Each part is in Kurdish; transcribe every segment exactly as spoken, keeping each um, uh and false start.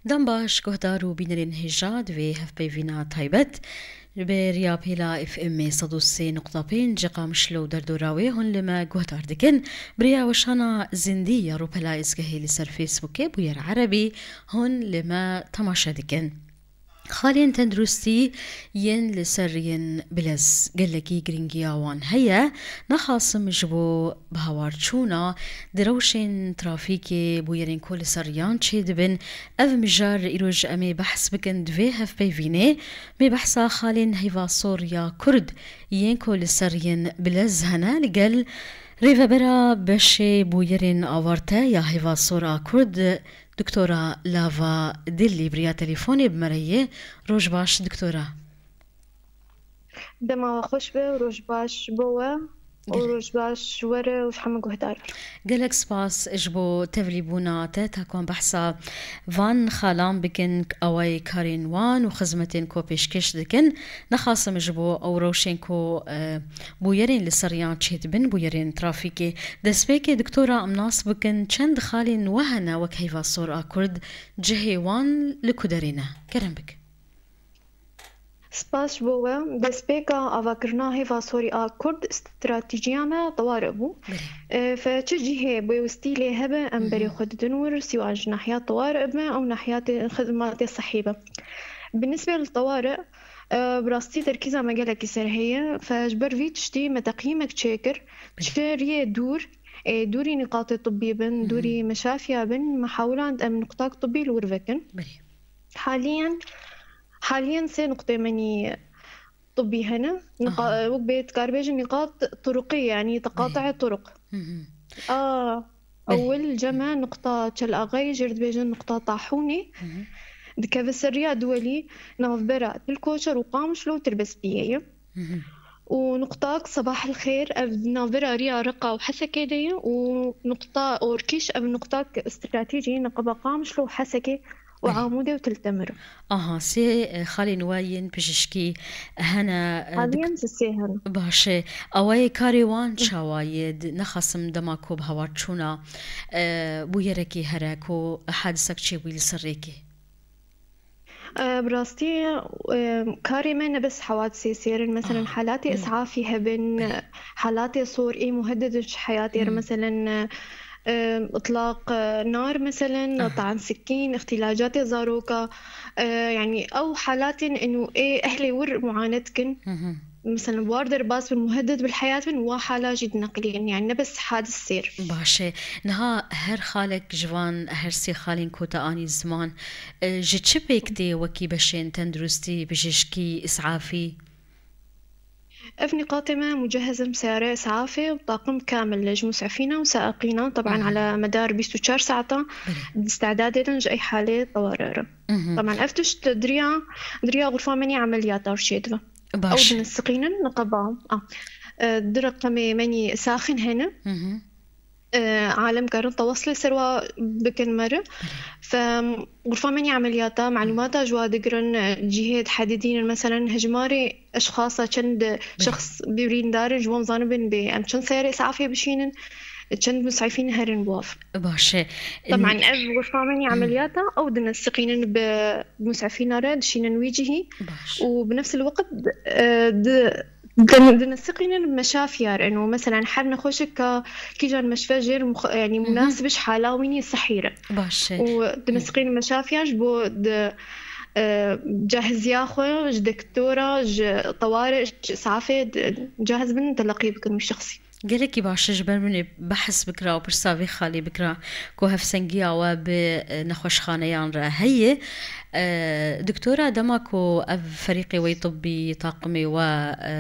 Dem baş, guhdar û bînerên hêja, di vê hevpeyvîna taybet, bi riya pêla F M sed û sê nokta pênc Qamişlo û derdora wê hûn li me guhdar dikin. Bi riya weşana zindî ya rûpela Êzgehê li ser Facebookê Bûyer Erebî hûn li me temaşe dikin. Xalên tenduristî yên li ser yên bilez gelekî girîngiya wan heye. Nexasim ji bo bihawarçûna di rewşên trafîkê bûyerên ku li ser riyan çêdibin, ev mijar îroj em ê behs bikin di vê hevpeyvînê. Mê behsa xalên heyva sor ya Kurd yên ku li ser yên bilez hene li gel rêvebera beşê bûyerên avarte ya heyva sor a Kurd, Doktora Lava Dillî bi riya telefonê bi me re ye. Roj baş, doktora. Dema we xweş be, roj baş bo we û Gelek. roj baş ji we re û ji hemû guhdaran. Gelek spas ji bo tevlîbûna te, ta ku em behsa van xalan bikin, awayê karên wan û xizmetên ku pêşkêş dikin. Nexasim ji bo ew rewşên ku, e, bûyerên li ser riyan çêdibin, bûyerên trafîkê. Destpêkê, doktora, em nas bikin, çend xalên we hene wek heyva sor a Kurd, cihê wan li ku derê ne? Kerem bik. Spas ji bo we. Destpêka avakirina hêva sorî a Kurd, stratejiya me teware bû. Belê. E, fe çi cihê pêwistî lê hebe, em Hı hı. berê xwe didin wir, sîwa ji nahiya teware be, ew nahiyatê xidmatê sehî be. Bi nisbê li teware, e, bi rastî terkîza me gelekî ser heye. Fe ji ber vî tiştî me teqyîmek çêkir. Belê. Çi riyê dûr, ê dûrî nîqatê tibbî bin, Hı hı. dûrî meşafiya bin, me hewland em nuqtak tibbî li wir vekin. Belê. Haliyen, haliyen sê nuqtê menî tibbî hene. Niqa-, Aha. wek bê dikaribêjin nîqat turuqî, yanî teqata'ê Belê. turuq. Hı hı. A, Belê. ewil cem e nuqta Çel Axayî, jê re dibêjin nuqta Tahûnê. Hı hı. Dikeve ser riya duwelî navbera Til Koçer û Qamişlo û Tirbespiyê ye. Hı hı. Û nuqtak Sebah el Xêr, ev navbera riya Reqa û Hesekê de ye û nuqta Orkîş, ev nuqtak stratejî neqeba Qamişlo û Hesekê û Belê. Amûdê û Til Temir. Aha, sê, e, xalên we yên pijîşkî hene, e, dik- Haliyen ji sê hene. Baş e. Awayê karê wan Hı. çawa ye? Di-, nexasim dema ku bi hawar çûna, e, bûyerekê here ku hadisek çêbûyî li ser rêkê. E, bi rastî, e, karê me ne bes hewat sê sêr in. Mesela Aha. helatê Hı. isafî hebin, Belê. helatê sor ê muhedid ji heyatê re, Hı. mesela, e, itlaq, e, nar, mesela, Aha. taan sikîn, îxtîlacatê zaroka, e, yanî ew halatên inu ê ehlê wir muane dikin. Hı hı. Mesela, war derbas bin, muhedid bil heyat bin, wa hala jî dineqilîn. Yanî ne bes hadis sêr. Baş e. Niha her xalek ji van, her sê xalên ku te anî ziman, e, ji çi pêk tê wekî beşên tenduristî, bijîşkî, îsafî? Ev nîqatê me mucehezin bi seyare îsafê û taqim kamil ji musefîna û saeqîna, teban Hı hı. ala medar bîst û çar saeta Belê. di istedadê din ji ey halê teware re. Hı hı. Teban ev tişt diriya, diriya xurfa menî emeliyata çêdibe. Ew Baş. dine siqînin niqeba. A. E, di reqemê menî saxin hene. Hı hı. E, alem karin tewaslê ser wa bikin me re. Belê. Fe xurfa menî emeliyata, malûmata ji wa digirin, e, cihê dihedidînin, meselen hejmarê eşxasa çend Belê. şexs birîndar in, ji wan zanibin bê em çend seyarê îsafê bişînin, çend musefîn herin bi wan. Baş e. Teban ev xurfa menî Hı. emeliyata, ew dine siqînin bi musefîna re, dişînin wî cihî Baş. û bi nefs el weqt, e, di, di, dine siqînin meşafiya re. Eno, meselen, her nexweşik ka kîjan meşfe jêr mux-, yanî Hı hı. munasib ji hala wî nî sehî re. Baş e. Û dine Hı. siqînin meşafiya ji bo di, e, cahiziya xwe, ji doktora, ji teware, ji safê, di, cahiz bin, teleqî bikin wî şexsî. Gelekî baş e, ji ber min ê behs bikira û pirsa vê xalê bikira ku hevsengiya we bi, e, nexweşxaneyan re heye. E, doktora, dema ku ev ferîqê we yê tibbî, taqimê we, e,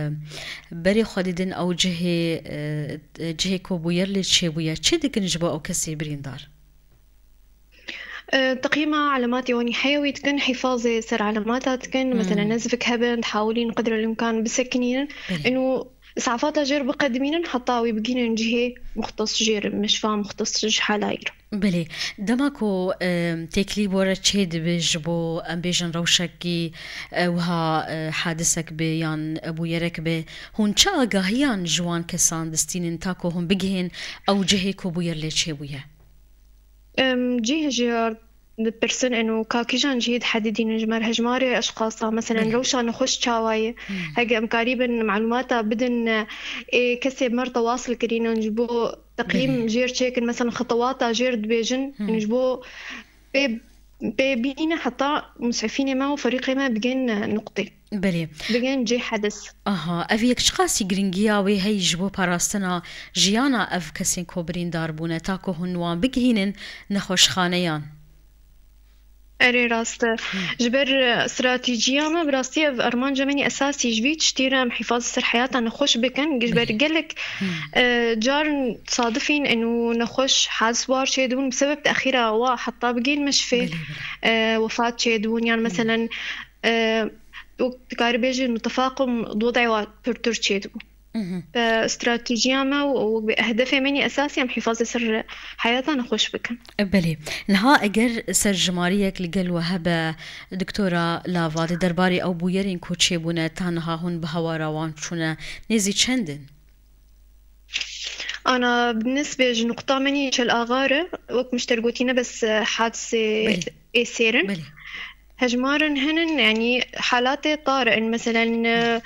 berê xwe didin ew cihê, e, cihê ku bûyer lê çêbûye, çi dikin ji bo ew kesê birîndar? E, teqîma elematê wanî heyewî dikin, hîfazê ser elemata dikin, Hmm. mesela nezvik hebin, dihawilîn qedre limkan bisekinînin. Belê. Eno îsafata jêr biqedimînin, heta wî bigînin cihê muxtes jêr, meşfa muxtes ji halayî re. Belê. Dema ku, e, têkilî bo re çê dibe ji bo, em bêjin, rewşekî, e, wiha, e, hadisek be yan bûyerek be, hûn çi agahiyan ji wan kesan distînin ta ku hûn bigihên ew cihê ku bûyer lê çêbûye? Em, cih ji dipirsin eno ka kîjan cihê dihedidînin ji me re hejmarê eşqasa, meselen, Belê. rewşa nexweş çawa ye? Hmm. Heke em karîbin malûmata bidin, ê kesê bi me re tewasil kirînin ji bo teqîm Belê. jêr çêkin, meselen, xetewata jêr dibêjin, Hmm. eno ji bo pê, pê bîne heta musefînê me û ferîqê me bigên nuqtê. Belê. Bigên cê hedis. Aha, ev yek çiqasî giringiya wê heyî ji bo parastina jiyana ev kesên ku birîndar bûne, ta ku hûn wan bigihînin nexweşxaneyan? Erê, rast e. Hı. Ji ber, e, stratejiya me, bi rastî ev armanca min î esasî ji vî tiştî re em hîfaz ser heyata nexweş bikin. Ji ber Belê. gelek, Hı. e, car sadifîn eno nexweş, hadis war çêdibûn, bi sebeb texîra wa heta bigên meşfê, Belê, belê. e, wefat çêdibûn. Yan Hı. meselen, e, wek dikarî bêjin, mitefaqim di wed'ê wa pirtir çêdibû. Mhm. Bi stratejiya me û, û bi hedefê min î esasî em hîfazê ser heyata nexweş bikin. Belê. Niha eger serjimariyek li gel we hebe, Doktora Lava, di derbarê ew bûyerên ku çêbûne, ta niha hûn bi hewara wan çûne, nêzî çend in? Ana, bi nisbê ji nuqta min î Çel Axa re, wek min ji te re gotî, ne bes, e, hadisê Belê. ê sêr in. Belê. Hejmarin hinin, yanî halatê tar in, meselen, e,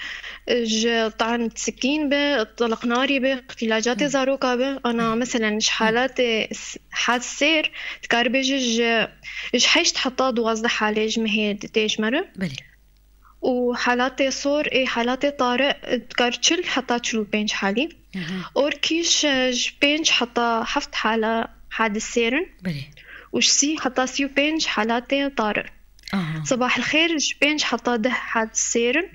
ji tan sikîn be, tiliqnarî be, îtilacatê Hı. zaroka be, ana, Hı. meselen, ji Hı. halatê s-, had sêr, dikarî bêje ji, ji heşt heta duwazdeh halê ji mehê tê ji me re. Belê. Û halatê sor ê halatê tari, e, dikar çil heta çil û pênc halî. Hı hı. Orkîş, e, ji pênc heta heft hala hadis sêr in. Belê. Û ji sî heta sî û pênc halatê tar in. Aha. Sebahilxêr ji pênc heta deh hadis sêr in.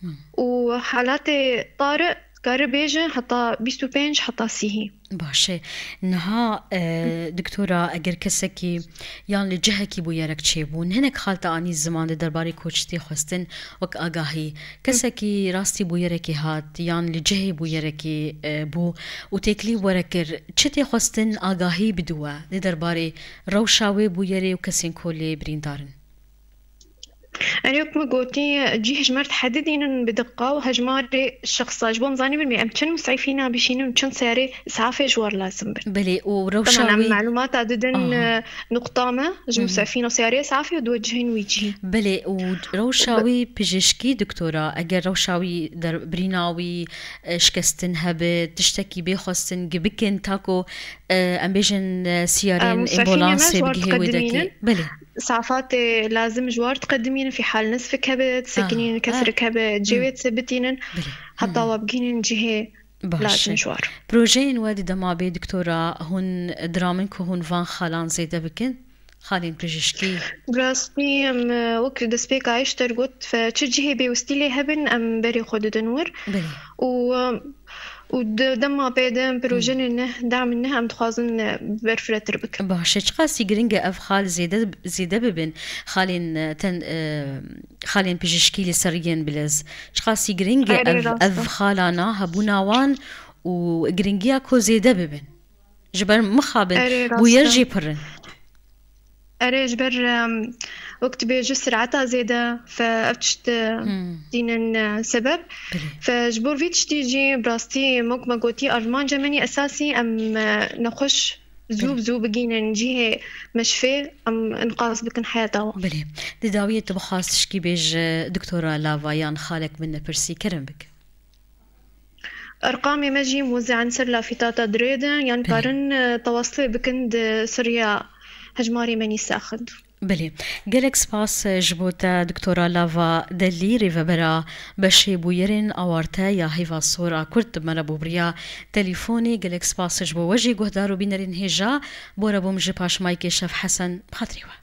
Hı. Û halatê tar dikare bêje heta bîst û pênc heta sî. Baş e. Niha, e, doktora, eger kesekî yan li cihekî bûyerek çêbû, hinek xal te anî ziman di derbarê ku çi tê xwestin wek agahî. Kesekî rastî bûyerekê hat yan li cihê bûyerekê, e, bû û têkilî were kir, çi tê xwestin agahî bide we di derbarê rewşa wê bûyerê û kesên ku lê birîndar in? Erê, wek me gotî, cih ji me re dihedidînin bi diqa û hejmarê şexsa. Ji bo em zanîbin, em çend musîfîna bişînin û çend seyarê îsafê ji war lazim bin. Belê, û rewşa Teman em wî malûmata didin, Aha. e, nuqta me, ji Hı hı. musîfîna seyarê îsafê û diwecihên wî cihî. Belê, û rewşa Be- wî pijîşkî, doktora, eger rewşa wî der-, birîna wî, e, şikestin hebe, tiştekî bê xwestin gi bikin, ta ku, e, em bêjin, e, E, siyarên musîfînê me ambulansê ji war bigihê wê dekê. diqedimînin. Belê. Îsafatê lazim ji war diqedimînin, fî hal nisfik hebe, disekinînin, Ah, kesrek ah. hebe, cê Hmm. wê disebitînin, Belê. heta Hmm. wa bigihînin cihê Baş lazim e. ji war. Projeyên we di dema bê, doktora, hûn diramin ku hûn van xalan zêde bikin? Xalên pijîşkî? Bi rastî, em, e, wek destpêka ji te re got, fe çi cihê bêwistî lê hebin, em berê xwe didin wir. Belê. Û, e, û di dema pê de em projenê neh, damên neh em dixwazin, e, berfiretir bikin. Baş e, çiqasî giring e ev xal zêde, zêde bibin, xalên, e, ten, e, xalên pijîşkî li ser yên bilez. Çiqasî giring e Erê, ev, rast e. ev xalana hebûna wan û giringiya ku zêde bibin. Ji ber mixabin Erê, rast bûyer e. jî pir in. Erê, ji ber, em, wek tu bêjî, sireta zêde, fe ev tişt, e, Hmm. tînin, e, sebeb. Belê. Fe ji bo vî tiştî jî, bi rastî, wek me gotî, armanca min î esasî, em, e, nexweş zû Belê. bi zû bigihînin cihê meşfê, em înqaz bikin heyata wan. Belê. Di dawiyê tu bixwast tişkî bêje, doktora Lava, yan xalek min nepirsî, kerem bike. Erqamê me jî muzîan ser lafîta te dirêdin, yan Belê. karin, e, tewaslê bikin di siriya hejmarê me nî saxin. Belê. Gelek spas ji bo te, Doktora Lava Delî, rêvebera beşê bûyerên awarte ya Heyva Sor a Kurd, bi me re bû bi riya telîfonê. Gelek spas ji bo we jî, guhdar û bînerên hêja. Bore bûm ji paşmayikê Şef Hesen, bi xatirê we.